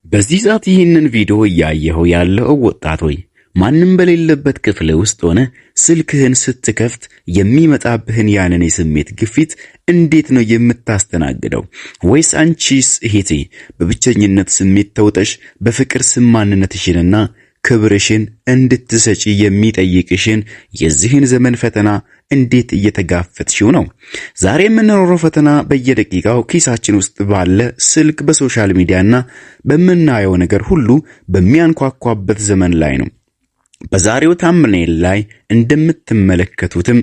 በዚህ ሰዓት ይህንን ቪዲዮ እያየኸው ያለው ወጣት ሆይ፣ ማንም በሌለበት ክፍል ውስጥ ሆነ ስልክህን ስትከፍት የሚመጣብህን ያንን የስሜት ግፊት እንዴት ነው የምታስተናግደው? ወይስ አንቺስ እህቴ በብቸኝነት ስሜት ተውጠሽ በፍቅር ስም ማንነትሽንና ክብርሽን እንድትሰጪ የሚጠይቅሽን የዚህን ዘመን ፈተና እንዴት እየተጋፈጥሽው ነው? ዛሬ የምንኖረው ፈተና በየደቂቃው ኪሳችን ውስጥ ባለ ስልክ፣ በ social media ና በምናየው ነገር ሁሉ በሚያንኳኳበት ዘመን ላይ ነው። በዛሬው thumbnail ላይ እንደምትመለከቱትም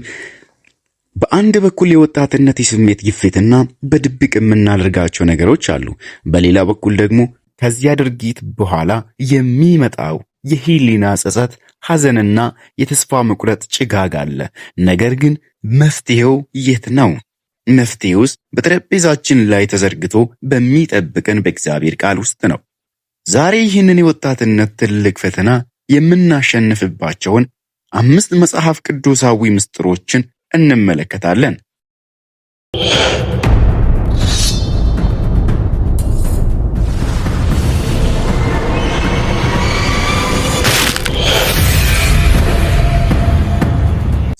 በአንድ በኩል የወጣትነት የስሜት ግፊትና በድብቅ የምናደርጋቸው ነገሮች አሉ። በሌላ በኩል ደግሞ ከዚያ ድርጊት በኋላ የሚመጣው የህሊና ጸጸት፣ ሐዘንና የተስፋ መቁረጥ ጭጋግ አለ። ነገር ግን መፍትሄው የት ነው? መፍትሄውስ በጠረጴዛችን ላይ ተዘርግቶ በሚጠብቀን በእግዚአብሔር ቃል ውስጥ ነው። ዛሬ ይህንን የወጣትነት ትልቅ ፈተና የምናሸንፍባቸውን አምስት መጽሐፍ ቅዱሳዊ ምስጢሮችን እንመለከታለን።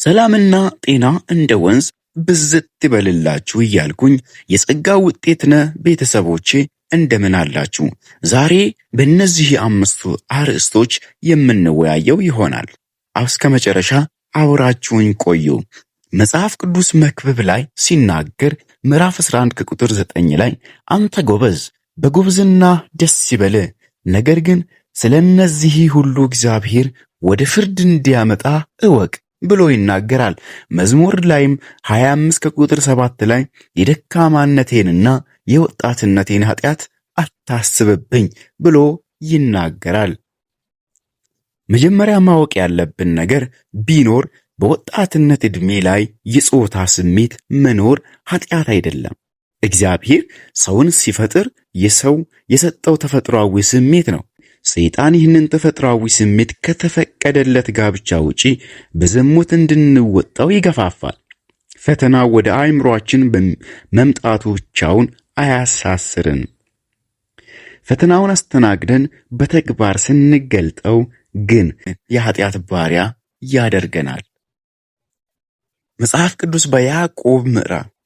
ሰላምና ጤና እንደ ወንዝ ብዝት ይበልላችሁ እያልኩኝ የጸጋ ውጤት ነ ቤተሰቦቼ እንደምን አላችሁ? ዛሬ በእነዚህ አምስቱ አርዕስቶች የምንወያየው ይሆናል። እስከ መጨረሻ አብራችሁኝ ቆዩ። መጽሐፍ ቅዱስ መክብብ ላይ ሲናገር ምዕራፍ 11 ከቁጥር 9 ላይ አንተ ጎበዝ በጉብዝና ደስ ይበልህ፣ ነገር ግን ስለ እነዚህ ሁሉ እግዚአብሔር ወደ ፍርድ እንዲያመጣ እወቅ ብሎ ይናገራል። መዝሙር ላይም 25 ከቁጥር 7 ላይ የደካማነቴንና የወጣትነቴን ኃጢአት አታስብብኝ ብሎ ይናገራል። መጀመሪያ ማወቅ ያለብን ነገር ቢኖር በወጣትነት ዕድሜ ላይ የጾታ ስሜት መኖር ኃጢአት አይደለም። እግዚአብሔር ሰውን ሲፈጥር የሰው የሰጠው ተፈጥሯዊ ስሜት ነው። ሰይጣን ይህንን ተፈጥሯዊ ስሜት ከተፈቀደለት ጋብቻ ውጪ በዝሙት እንድንወጣው ይገፋፋል። ፈተናው ወደ አእምሯችን መምጣቱ ብቻውን አያሳስርን። ፈተናውን አስተናግደን በተግባር ስንገልጠው ግን የኃጢአት ባሪያ ያደርገናል። መጽሐፍ ቅዱስ በያዕቆብ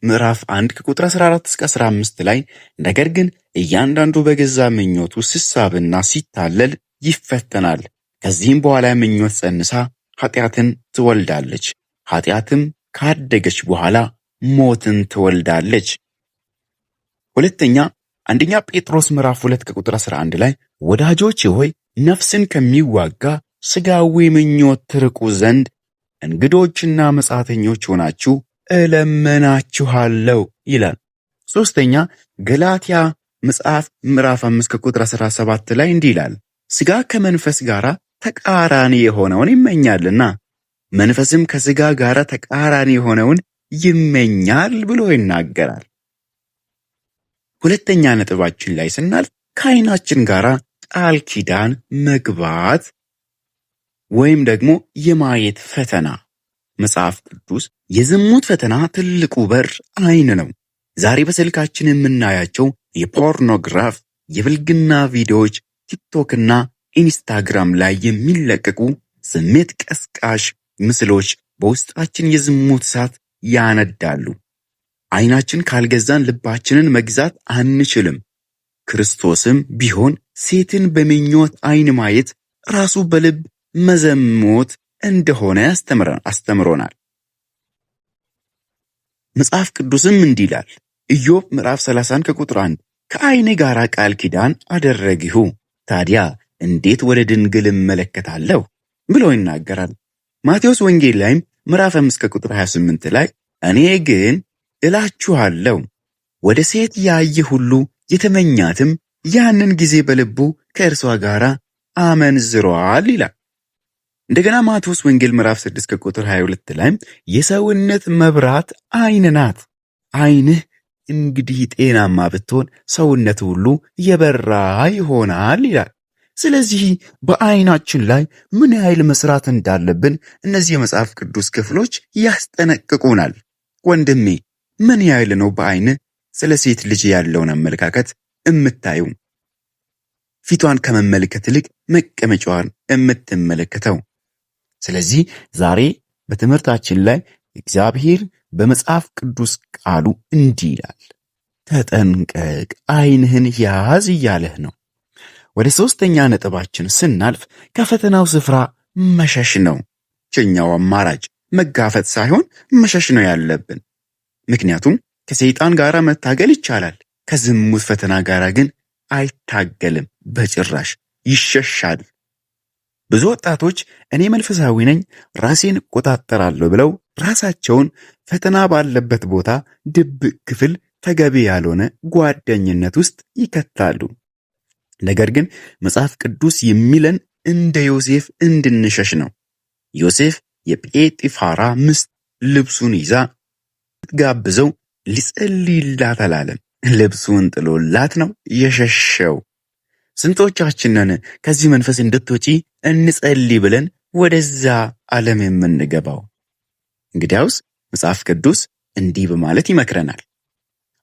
ምዕራፍ 1 ከቁጥር 14 እስከ 15 ላይ ነገር ግን እያንዳንዱ በገዛ ምኞቱ ሲሳብና ሲታለል ይፈተናል። ከዚህም በኋላ ምኞት ጸንሳ ኃጢአትን ትወልዳለች፣ ኃጢአትም ካደገች በኋላ ሞትን ትወልዳለች። ሁለተኛ አንደኛ ጴጥሮስ ምዕራፍ 2 ከቁጥር 11 ላይ ወዳጆቼ ሆይ ነፍስን ከሚዋጋ ሥጋዊ ምኞት ትርቁ ዘንድ እንግዶችና መጻተኞች ሆናችሁ እለምናችኋለሁ ይላል። ሶስተኛ ገላትያ መጽሐፍ ምዕራፍ 5 ከቁጥር 17 ላይ እንዲህ ይላል፣ ሥጋ ከመንፈስ ጋር ተቃራኒ የሆነውን ይመኛልና መንፈስም ከሥጋ ጋር ተቃራኒ የሆነውን ይመኛል ብሎ ይናገራል። ሁለተኛ ነጥባችን ላይ ስናልፍ ከዓይናችን ጋር ቃል ኪዳን መግባት ወይም ደግሞ የማየት ፈተና። መጽሐፍ ቅዱስ የዝሙት ፈተና ትልቁ በር ዓይን ነው። ዛሬ በስልካችን የምናያቸው የፖርኖግራፍ የብልግና ቪዲዮዎች፣ ቲክቶክና ኢንስታግራም ላይ የሚለቀቁ ስሜት ቀስቃሽ ምስሎች በውስጣችን የዝሙት እሳት ያነዳሉ። ዓይናችን ካልገዛን ልባችንን መግዛት አንችልም። ክርስቶስም ቢሆን ሴትን በምኞት ዓይን ማየት ራሱ በልብ መዘሞት እንደሆነ አስተምሮናል። መጽሐፍ ቅዱስም እንዲህ ይላል፣ ኢዮብ ምዕራፍ 30 ከቁጥር 1 ከዓይኔ ጋር ቃል ኪዳን አደረግሁ፣ ታዲያ እንዴት ወደ ድንግል እመለከታለሁ ብሎ ይናገራል። ማቴዎስ ወንጌል ላይም ምዕራፍ 5 ከቁጥር 28 ላይ እኔ ግን እላችኋለሁ ወደ ሴት ያየ ሁሉ የተመኛትም ያንን ጊዜ በልቡ ከእርሷ ጋር አመንዝሯል ይላል። እንደገና ማቴዎስ ወንጌል ምዕራፍ 6 ከቁጥር 22 ላይ የሰውነት መብራት ዓይን ናት። ዓይንህ እንግዲህ ጤናማ ብትሆን ሰውነት ሁሉ የበራ ይሆናል ይላል። ስለዚህ በዓይናችን ላይ ምን ያህል መስራት እንዳለብን እነዚህ የመጽሐፍ ቅዱስ ክፍሎች ያስጠነቅቁናል። ወንድሜ ምን ያህል ነው በዓይን ስለ ሴት ልጅ ያለውን አመለካከት እምታዩ? ፊቷን ከመመልከት ይልቅ መቀመጫዋን የምትመለከተው። ስለዚህ ዛሬ በትምህርታችን ላይ እግዚአብሔር በመጽሐፍ ቅዱስ ቃሉ እንዲህ ይላል፣ ተጠንቀቅ፣ ዓይንህን ያዝ እያለህ ነው። ወደ ሶስተኛ ነጥባችን ስናልፍ ከፈተናው ስፍራ መሸሽ ነው። ብቸኛው አማራጭ መጋፈጥ ሳይሆን መሸሽ ነው ያለብን። ምክንያቱም ከሰይጣን ጋር መታገል ይቻላል፣ ከዝሙት ፈተና ጋር ግን አይታገልም በጭራሽ፣ ይሸሻል። ብዙ ወጣቶች እኔ መንፈሳዊ ነኝ፣ ራሴን እቆጣጠራለሁ ብለው ራሳቸውን ፈተና ባለበት ቦታ ድብቅ ክፍል፣ ተገቢ ያልሆነ ጓደኝነት ውስጥ ይከታሉ። ነገር ግን መጽሐፍ ቅዱስ የሚለን እንደ ዮሴፍ እንድንሸሽ ነው። ዮሴፍ የጴጢፋራ ሚስት ልብሱን ይዛ ስትጋብዘው ሊጸልይላት አላለም። ልብሱን ጥሎላት ነው የሸሸው። ስንቶቻችንን ከዚህ መንፈስ እንድትወጪ እንጸልይ ብለን ወደዛ ዓለም የምንገባው? እንግዲያውስ መጽሐፍ ቅዱስ እንዲህ በማለት ይመክረናል።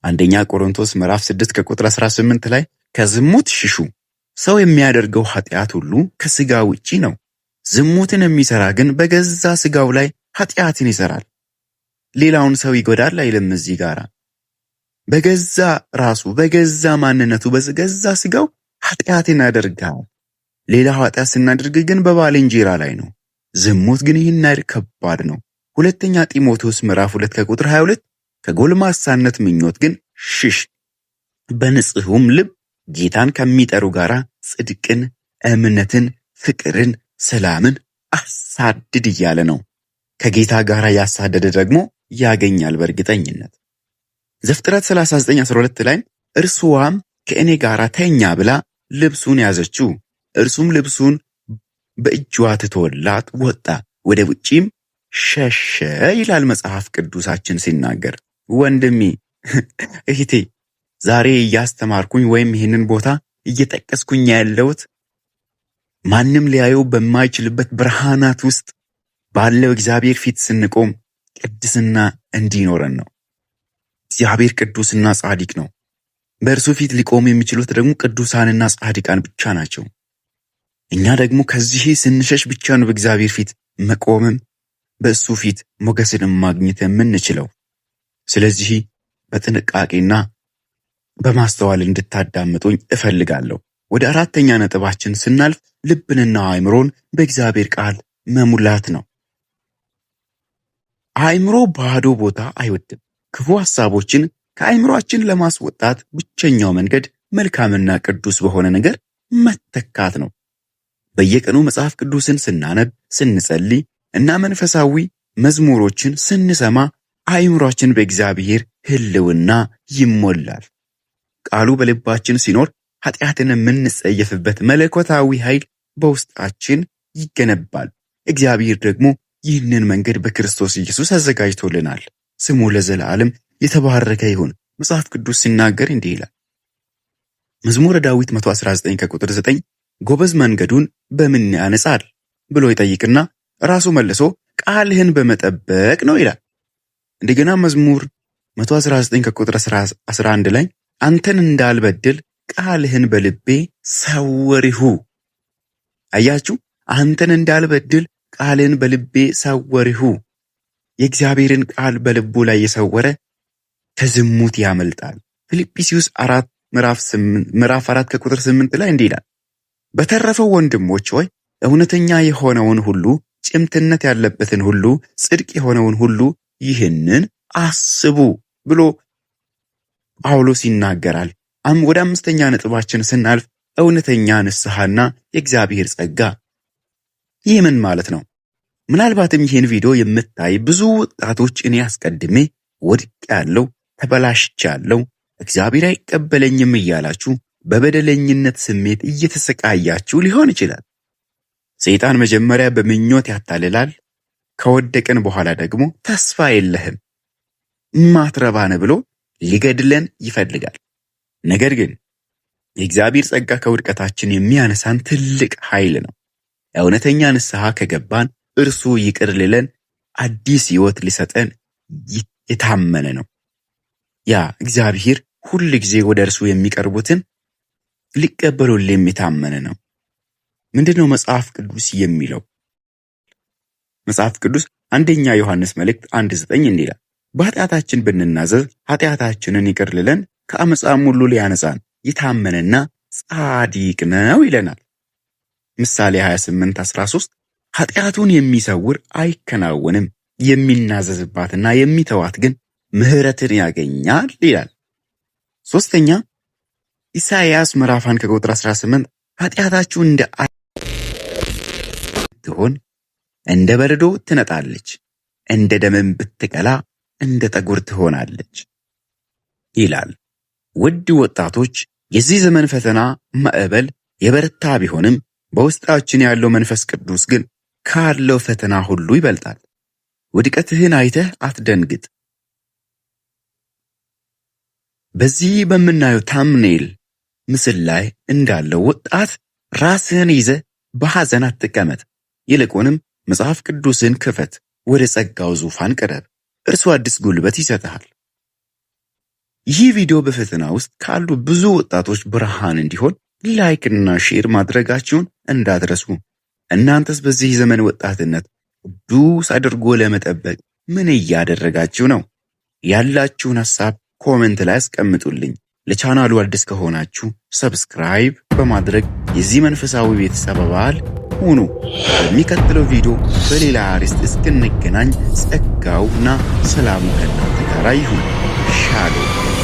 አንደኛ ቆሮንቶስ ምዕራፍ 6 ከቁጥር 18 ላይ ከዝሙት ሽሹ፣ ሰው የሚያደርገው ኃጢአት ሁሉ ከስጋ ውጪ ነው። ዝሙትን የሚሰራ ግን በገዛ ስጋው ላይ ኃጢአትን ይሰራል። ሌላውን ሰው ይጎዳል አይልም እዚህ ጋር። በገዛ ራሱ በገዛ ማንነቱ በገዛ ስጋው ኃጢአትን ያደርጋል። ሌላ ኃጢአት ስናደርግ ግን በባልንጀራ ላይ ነው። ዝሙት ግን ይህን ያህል ከባድ ነው። ሁለተኛ ጢሞቴዎስ ምዕራፍ 2 ከቁጥር 22 ከጎልማሳነት ምኞት ግን ሽሽ፣ በንጽሑም ልብ ጌታን ከሚጠሩ ጋር ጽድቅን፣ እምነትን፣ ፍቅርን፣ ሰላምን አሳድድ እያለ ነው። ከጌታ ጋር ያሳደደ ደግሞ ያገኛል በእርግጠኝነት። ዘፍጥረት 39:12 ላይ እርሷም ከእኔ ጋር ተኛ ብላ ልብሱን ያዘችው፣ እርሱም ልብሱን በእጇ ትቶላት ወጣ፣ ወደ ውጪም ሸሸ ይላል መጽሐፍ ቅዱሳችን ሲናገር። ወንድሜ እህቴ፣ ዛሬ እያስተማርኩኝ ወይም ይህንን ቦታ እየጠቀስኩኝ ያለሁት ማንም ሊያየው በማይችልበት ብርሃናት ውስጥ ባለው እግዚአብሔር ፊት ስንቆም ቅድስና እንዲኖረን ነው። እግዚአብሔር ቅዱስና ጻድቅ ነው። በእርሱ ፊት ሊቆሙ የሚችሉት ደግሞ ቅዱሳንና ጻድቃን ብቻ ናቸው። እኛ ደግሞ ከዚህ ስንሸሽ ብቻ ነው በእግዚአብሔር ፊት መቆምም በእሱ ፊት ሞገስንም ማግኘት የምንችለው። ስለዚህ በጥንቃቄና በማስተዋል እንድታዳምጡኝ እፈልጋለሁ። ወደ አራተኛ ነጥባችን ስናልፍ ልብንና አእምሮን በእግዚአብሔር ቃል መሙላት ነው። አእምሮ ባዶ ቦታ አይወድም። ክፉ ሐሳቦችን ከአእምሮአችን ለማስወጣት ብቸኛው መንገድ መልካምና ቅዱስ በሆነ ነገር መተካት ነው። በየቀኑ መጽሐፍ ቅዱስን ስናነብ፣ ስንጸልይ እና መንፈሳዊ መዝሙሮችን ስንሰማ አእምሮአችን በእግዚአብሔር ሕልውና ይሞላል። ቃሉ በልባችን ሲኖር ኃጢአትን የምንጸየፍበት መለኮታዊ ኃይል በውስጣችን ይገነባል። እግዚአብሔር ደግሞ ይህንን መንገድ በክርስቶስ ኢየሱስ አዘጋጅቶልናል። ስሙ ለዘላለም የተባረከ ይሁን። መጽሐፍ ቅዱስ ሲናገር እንዲህ ይላል። መዝሙረ ዳዊት 119 ከቁጥር 9 ጎበዝ መንገዱን በምን ያነጻል ብሎ ይጠይቅና ራሱ መልሶ ቃልህን በመጠበቅ ነው ይላል። እንደገና መዝሙር 119 ከቁጥር 11 ላይ አንተን እንዳልበድል ቃልህን በልቤ ሰወርሁ። አያችሁ፣ አንተን እንዳልበድል ቃልህን በልቤ ሰወርሁ። የእግዚአብሔርን ቃል በልቡ ላይ የሰወረ ከዝሙት ያመልጣል። ፊልጵስዩስ 4 ምዕራፍ 4 ከቁጥር 8 ላይ እንዲህ ይላል፣ በተረፈው ወንድሞች ሆይ እውነተኛ የሆነውን ሁሉ፣ ጭምትነት ያለበትን ሁሉ፣ ጽድቅ የሆነውን ሁሉ ይህንን አስቡ ብሎ ጳውሎስ ይናገራል። ወደ አምስተኛ ነጥባችን ስናልፍ እውነተኛ ንስሐና የእግዚአብሔር ጸጋ። ይህ ምን ማለት ነው? ምናልባትም ይህን ቪዲዮ የምታይ ብዙ ወጣቶች እኔ አስቀድሜ ወድቄያለሁ፣ ተበላሽቻለሁ፣ እግዚአብሔር አይቀበለኝም እያላችሁ በበደለኝነት ስሜት እየተሰቃያችሁ ሊሆን ይችላል። ሰይጣን መጀመሪያ በምኞት ያታልላል። ከወደቅን በኋላ ደግሞ ተስፋ የለህም ማትረባነ ብሎ ሊገድለን ይፈልጋል። ነገር ግን የእግዚአብሔር ጸጋ ከውድቀታችን የሚያነሳን ትልቅ ኃይል ነው። እውነተኛ ንስሐ ከገባን እርሱ ይቅር ሊለን አዲስ ሕይወት ሊሰጠን የታመነ ነው። ያ እግዚአብሔር ሁል ጊዜ ወደ እርሱ የሚቀርቡትን ሊቀበሉልም የታመነ ነው። ምንድነው መጽሐፍ ቅዱስ የሚለው? መጽሐፍ ቅዱስ አንደኛ ዮሐንስ መልእክት 1:9 እንዲህ ይላል፣ በኃጢአታችን ብንናዘዝ ኃጢአታችንን ይቅር ሊለን ከአመፃም ሁሉ ሊያነጻን የታመነና ጻድቅ ነው ይለናል። ምሳሌ 28:13 ኃጢአቱን የሚሰውር አይከናወንም፣ የሚናዘዝባትና የሚተዋት ግን ምሕረትን ያገኛል ይላል። ሶስተኛ፣ ኢሳይያስ ምዕራፍ 1 ከቁጥር 18 ኃጢአታችሁ እንደ ትሆን እንደ በረዶ ትነጣለች፣ እንደ ደምም ብትቀላ እንደ ጠጉር ትሆናለች ይላል። ውድ ወጣቶች፣ የዚህ ዘመን ፈተና ማዕበል የበረታ ቢሆንም በውስጣችን ያለው መንፈስ ቅዱስ ግን ካለው ፈተና ሁሉ ይበልጣል። ውድቀትህን አይተህ አትደንግጥ። በዚህ በምናየው thumbnail ምስል ላይ እንዳለው ወጣት ራስህን ይዘህ በሐዘን አትቀመጥ። ይልቁንም መጽሐፍ ቅዱስን ክፈት፣ ወደ ጸጋው ዙፋን ቅረብ፣ እርሱ አዲስ ጉልበት ይሰጥሃል። ይህ ቪዲዮ በፈተና ውስጥ ካሉ ብዙ ወጣቶች ብርሃን እንዲሆን like እና share ማድረጋችሁን እንዳትረሱ። እናንተስ በዚህ ዘመን ወጣትነት ቅዱስ አድርጎ ለመጠበቅ ምን እያደረጋችሁ ነው? ያላችሁን ሐሳብ comment ላይ አስቀምጡልኝ። ለቻናሉ አዲስ ከሆናችሁ subscribe በማድረግ የዚህ መንፈሳዊ ቤተሰብ አባል ሁኑ። በሚቀጥለው ቪዲዮ በሌላ አርዕስት እስክንገናኝ ጸጋውና ሰላሙ ከእናንተ ጋር ይሁን። ሻሎም።